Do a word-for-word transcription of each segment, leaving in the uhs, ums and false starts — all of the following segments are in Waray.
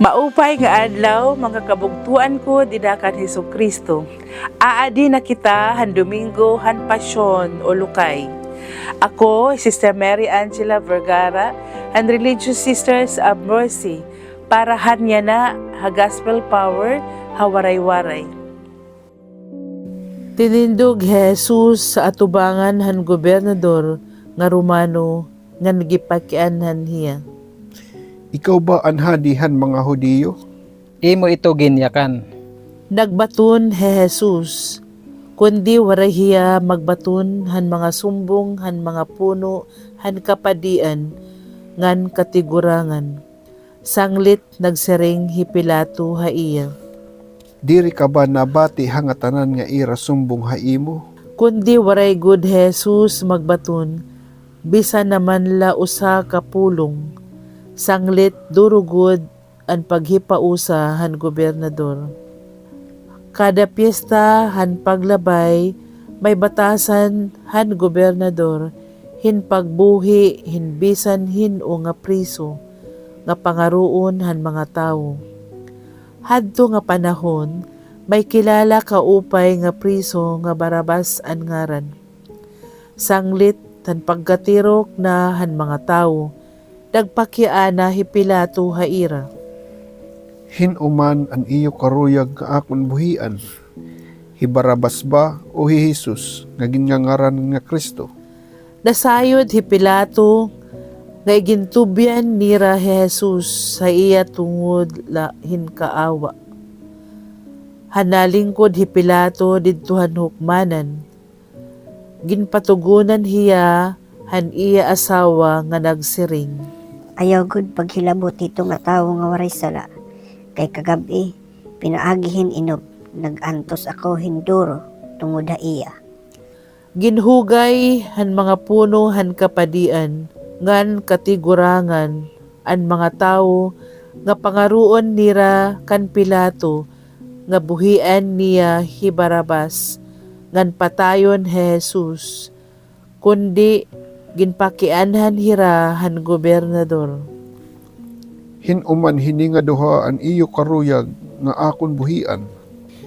Maupay nga adlaw, mga kabugtoan ko dida kan Hesukristo. Aadi na kita han Domingo han Pasyon o Lukay. Ako, Sister Mary Angela Vergara, han Religious Sisters of Mercy, para han yana ha Gospel Power ha Waray-Waray. Tinindog hi Jesus ha atubangan han gobernador nga Romano ngan gipakianhan hiya. Ikaw ba an hadi han mga Judio? Imo ito ginyakan. Nagbaton hi Jesus, kundi waray hiya magbaton han mga sumbong han mga puno han kapadian ngan katigurangan. Sanglit nagsiring hi Pilato ha iya, Diri ka ba nabati ha ngatanan nga ira sumbong ha imo? Kundi waray gud hi Jesus magbaton, bisan na man la usa ka pulong. Sanglit duro gud an paghipausa han gobernador. Kada piyesta han paglabay, may batasan han gobernador hin pagbuhi hin bisan hin-o nga priso nga pangaroon han mga tawo. Hadto nga panahon, may kilala kaupay nga priso nga Barabas an ngaran. Sanglit han pagkatirok na han mga tawo, nagpakiana hi Pilato ha ira, Hin-o man an iyo karuyag nga akon buhian? Hi Barabas ba o hi Jesus nga ginyangaranan nga Cristo? Nasayod hi Pilato nga igintubyan nira hi Jesus ha iya tungod la hin kaawa. Han nalingkod hi Pilato didto han hukmanan, ginpatugonan hiya han iya asawa nga nagsiring, Ayaw gud paghilabot hito nga tawo nga waray sala, kay kagab-i, pinaagi hin inob, nag-antos ako hin duro tungod ha iya. Ginhugay han mga puno han kapadian ngan katigurangan an mga tawo nga pangaroon nira kan Pilato nga buhian niya hi Barabas ngan patayon hi Jesus, kundi ginpakianhan hira han gobernador. Hin-o man hini nga duha an iyo karuyag nga akon buhian?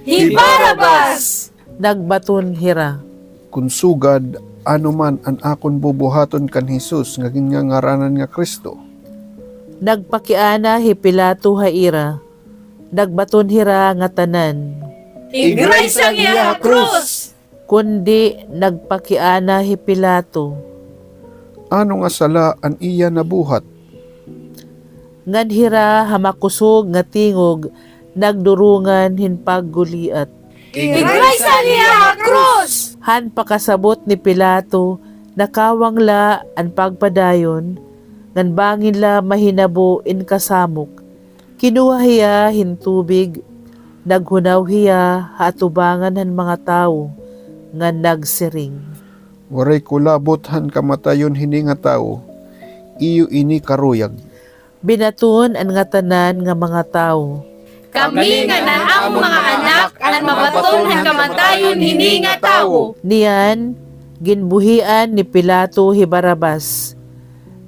Hi Barabas! Nagbaton hira. Kon sugad, ano man an akon bubuhaton kan Jesus nga ginyangaranan nga Cristo? Nagpakiana hi Pilato ha ira. Nagbaton hira ngatanan, Igraysang hiya ha krus! Kundi nagpakiana hi Pilato, Ano nga sala an iya nabuhat? Ngan hira ha makusog nga tingog nagdurongan hin pagguliat, Igraysan hiya ha krus! Han pakasabot ni Pilato, nakawang la an pagpadayon, ngan bangin la mahinabo in kasamok, kinuha hiya hin tubig, naghunaw hiya ha atubangan han mga tawo, ngan nagsiring, Waray ko labot han kamatayon hini nga tawo. Iyo ini karuyag. Binaton an ngatanan nga mga tawo, Kami ngan an amon mga anak an mabaton han kamatayon hini nga tawo. Niyan, ginbuhian ni Pilato hi Barabas.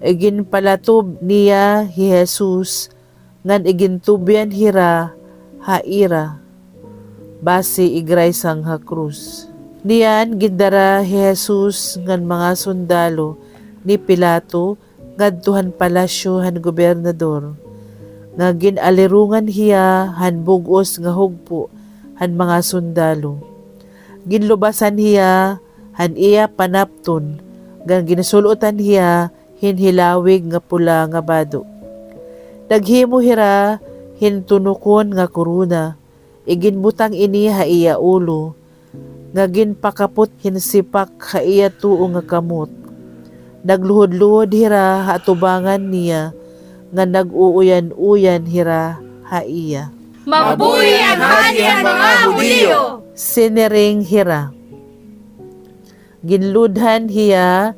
Iginpalatob niya hi Jesus, ngan igintubyan hira ha ira, basi igraysang ha krus. Niyan gindara hi Jesus ngan mga sundalo ni Pilato ngadto han palasyo han gobernador, nga gin-alirongan hiya han bug-os nga hugpo han mga sundalo. Ginlubasan hiya han iya panapton, ngan ginsul-otan hiya hin hilawig nga pula nga bado. Naghimo hira hin tunokon nga korona, iginbutang ini ha iya ulo, nga ginpakapot hin sipak ha iya tuo nga kamot. Nagluhod-luhod hira ha atubangan niya, nga nag-uuyan-uyan hira ha iya. Mabuhi an Hadi han mga Judio! Siniring hira. Ginludhan hiya,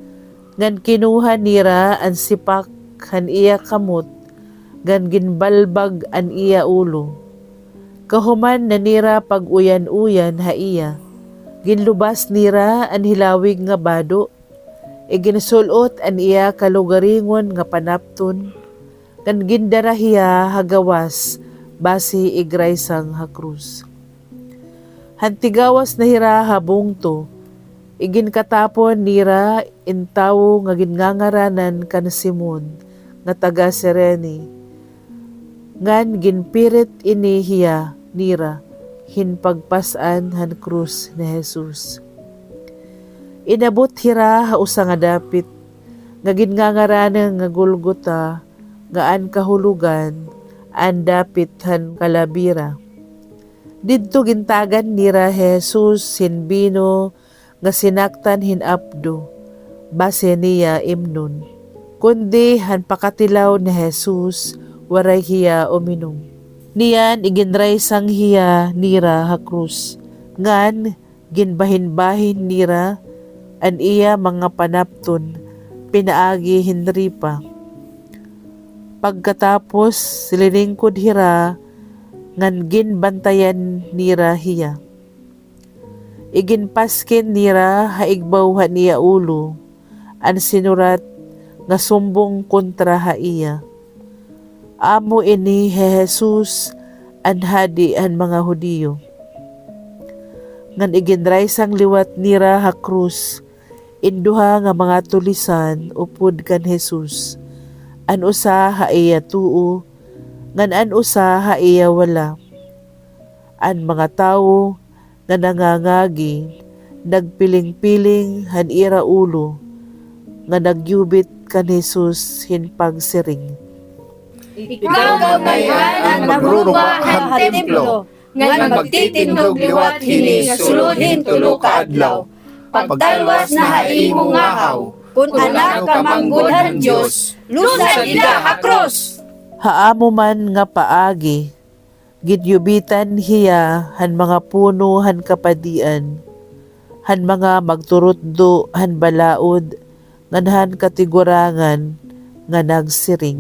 ngan kinuha nira an sipak han iya kamot, ngan ginbalbag an iya ulo. Kahuman na nira pag-uyan-uyan ha iya, ginlubas nira an hilawig nga bado, Iginsul-ot an iya kalugaringon nga panapton, ngan gindara hiya ha gawas basi igraysang ha krus. Han tigawas na hira ha bungto, iginkatapon nira in tawo nga ginngangaranan kan Simon nga taga Cirene, ngan ginpirit ini hiya nira hin pagpas-an han krus ni Jesus. Inabot hira ha usa nga dapit nga ginngangaranan nga Golgota, nga an kahulogan, an dapit han kalabira. Didto gintagan nira hi Jesus hin bino nga sinaktan hin apdo, basi niya imnon. Kundi han pakatilaw ni Jesus, waray hiya uminom. Niyan iginraysang hiya nira ha krus, ngan ginbahinbahin nira an iya mga panapton pinaagi hin ripa. Pagkatapos, liningkod hira ngan ginbantayan nira hiya. Iginpaskin nira ha igbaw han iya ulo an sinurat nga sumbong kontra ha iya, "Amo ini hi Jesus, an Hadi han mga Judio." Ngan iginraysang liwat nira ha krus in duha nga mga tulisan upod kan Jesus, an usa ha iya tuo, ngan an usa ha iya wala. An mga tawo nga nangangagi nagpiling-piling han ira ulo nga nagyubit kan Jesus hin pagsiring, "Ikaw gad ngay-an an magruruwa han templo, ngan magtitindog liwat hini nga sulod hin tulo ka adlaw. Pagtalwas na ha imo ngahaw, kon Anak ka man gud han Dios, lusad dida ha krus." Ha amo man nga paagi, ginyubitan hiya han mga puno han kapadian, han mga magturutdo han balaod, ngan han katigurangan, nga nagsiring,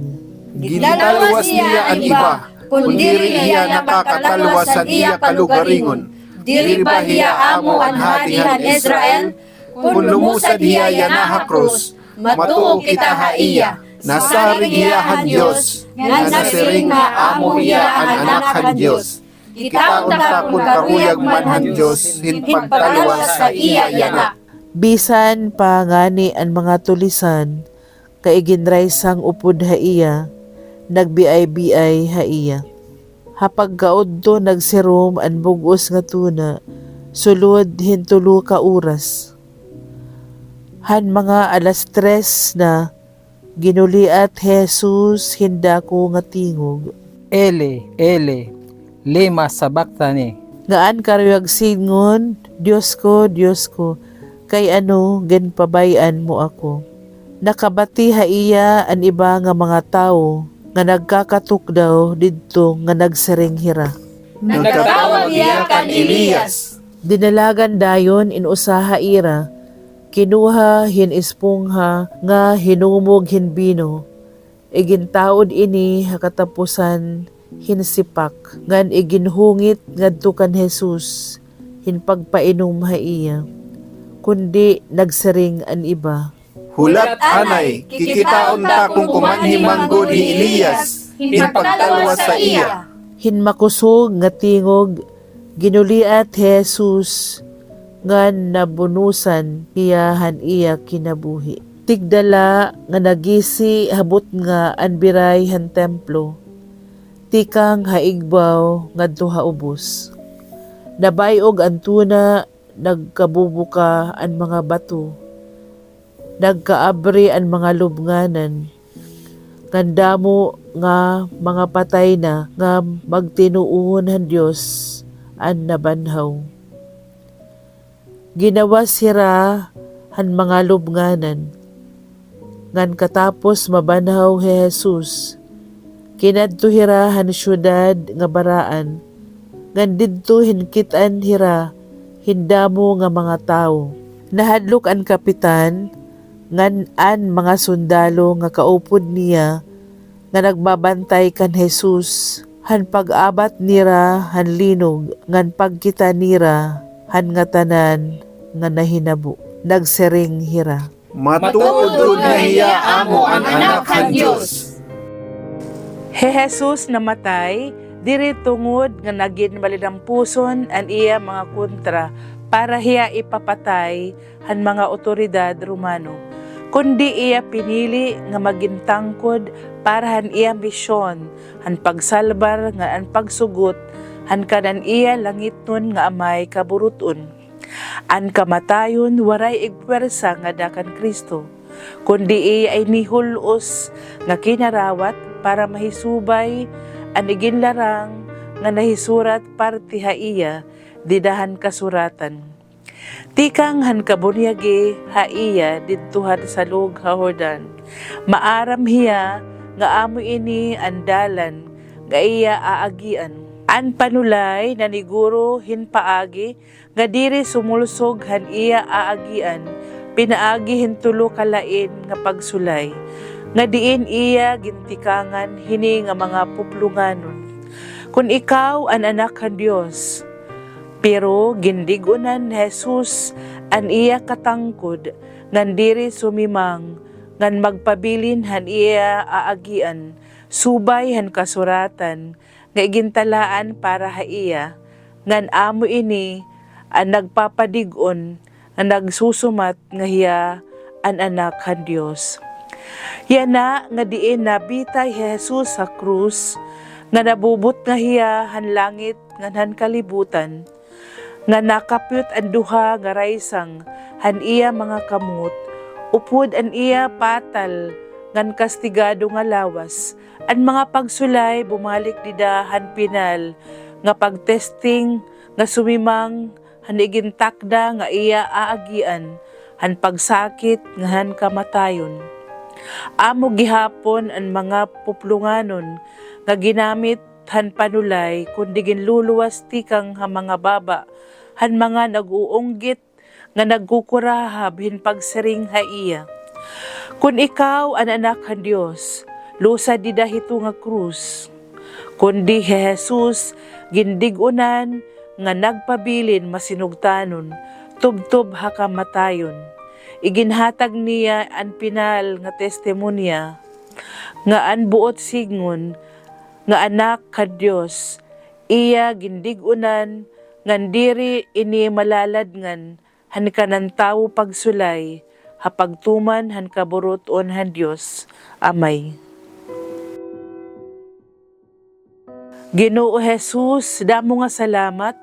"Gintalwas niya an iba, kon diri hiya nakakatalwas han iya kalugaringon. Diri ba hiya amo an Hadi han Israel? Kon lumusad hiya yana ha krus, matuo kita ha iya. Nasarig hiya han Dios, ngan nasiring nga amo hiya an Anak han Dios. Kitaon ta kon karuyag man han Dios hin pagtalwas ha iya yana." Bisan pa ngani an mga tulisan nga iginraysang upod ha iya, nagbiay-biay ha iya. Ha pagkaudto, nagsirom an bug-os nga tuna sulod hin tulo ka oras. Han mga alas tres na, ginuliat hi Jesus hin dako nga tingog, "Eli, Eli, lema sabachthani?" Nga an karuyag sidngon, "Dios ko, Dios ko, kay ano ginpabay-an mo ako?" Nakabati ha iya an iba nga mga tawo nga nagkakatukdaw didto, nga nagsiring hira, "Nagkatawag hiya kan Elias." Dinalagan dayon in usa ha ira, kinuha hin espongha nga hinumog hin bino, igintaod ini ha katapusan hin sipak, ngan iginhungit ngadto kan Jesus hin pagpainom ha iya. Kundi nagsiring an iba, "Hulat anay, kikitaon ta kon kumanhi man gud hi Elias hin pagtalwas ha iya." Hin makusog nga tingog, ginuliat hi Jesus ngan nabunusan hiya han iya kinabuhi. Tigda la nga nagisi ha butnga an biray han templo, tikang ha igbaw ngadto ha ubos. Nabay-og an tuna, nagkabubuka an mga bato, nagkaabri an mga lubnganan, ngan damo nga mga patay na nga magtinuohon han Dios an nabanhaw. Ginawas hira han mga lubnganan. Ngan katapos mabanhaw hi Jesus, kinadto hira han syudad nga baraan, ngan didto hinkit-an hira hin damo nga mga tawo. Nahadlok an kapitan ngan an mga sundalo nga kaupod niya nga nagbabantay kan Jesus han pag-abat nira han linog ngan pagkita nira han ngatanan nga nahinabo. Nagsiring hira, Matuod gud nga hiya amo an Anak han Dios. Hi Jesus namatay diri tungod nga nagin malinampuson an iya mga kontra para hiya ipapatay han mga awtoridad Romano, kundi iya pinili nga magin tangkod para han iya misyon han pagsalbar ngan an pagsugot han kanan iya langitnon nga Amay kaburut-on. An kamatayon waray igpuwersa ngada kan Cristo, kundi iya ini hul-os nga kinarawat para mahisubay an iginlarang nga nahisurat parte ha iya dida han kasuratan. Tikang han kabunyagi ha iya didto han salog ha Jordan, maaram hiya nga amo ini an dalan nga iya aagian. An panulay naniguro hin paagi nga diri sumulsog han iya aagian pinaagi hin tulo ka lain nga pagsulay, nga diin iya gintikangan hini nga mga puplonganon: Kon ikaw an Anak han Dios. Pero gindig-unan ni Jesus an iya katangkod ngan diri sumimang ngan magpabilin han iya aagian subay han kasuratan nga igintalaan para ha iya, ngan amo ini an nagpapadig-on nga nagsusumat nga hiya an Anak han Dios. Yana nga diin nabitay hi Jesus ha krus, nga nabubutnga hiya han langit ngan han kalibutan, nga nakapyot an duha nga raysang han iya mga kamot, upod an iya patal ngan kastigado nga lawas, an mga pagsulay bumalik dida han pinal nga pagtesting nga sumimang han igintakda nga iya aagian han pagsakit ngan han kamatayon. Amo gihapon an mga puplonganon nga ginamit han panulay, kundi ginluluwas tikang ha mga baba han mga nag-uunggit nga nagkukurahab hin pagsiring ha iya: Kon ikaw an Anak han Dios, lusad dida hito nga krus. Kundi hi Jesus gindig-unan nga nagpabilin masinugtanon tubtob ha kamatayon. Iginhatag niya an pinal nga testimonya nga an buot sidngon nga Anak han Dios, iya gindig-unan ngan diri ini malaladngan han kanan tawo pagsulay ha pagtuman han kaburut-on han Dios Amay. Ginoo Jesus, damo nga salamat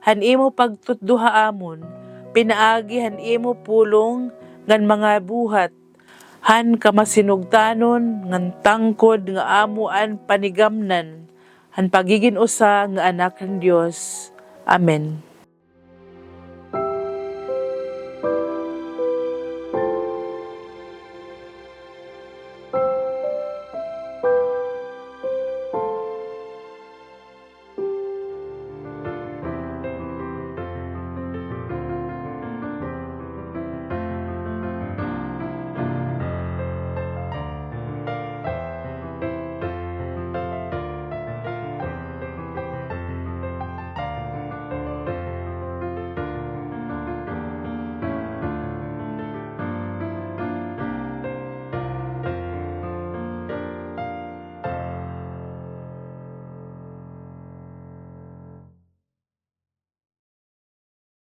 han imo pagtutdo ha amon pinaagi han imo pulong ngan mga buhat han kamasinugtanon ngan tangkod nga amo an panigamnan han pagigin usa nga anak han Dios. Amen.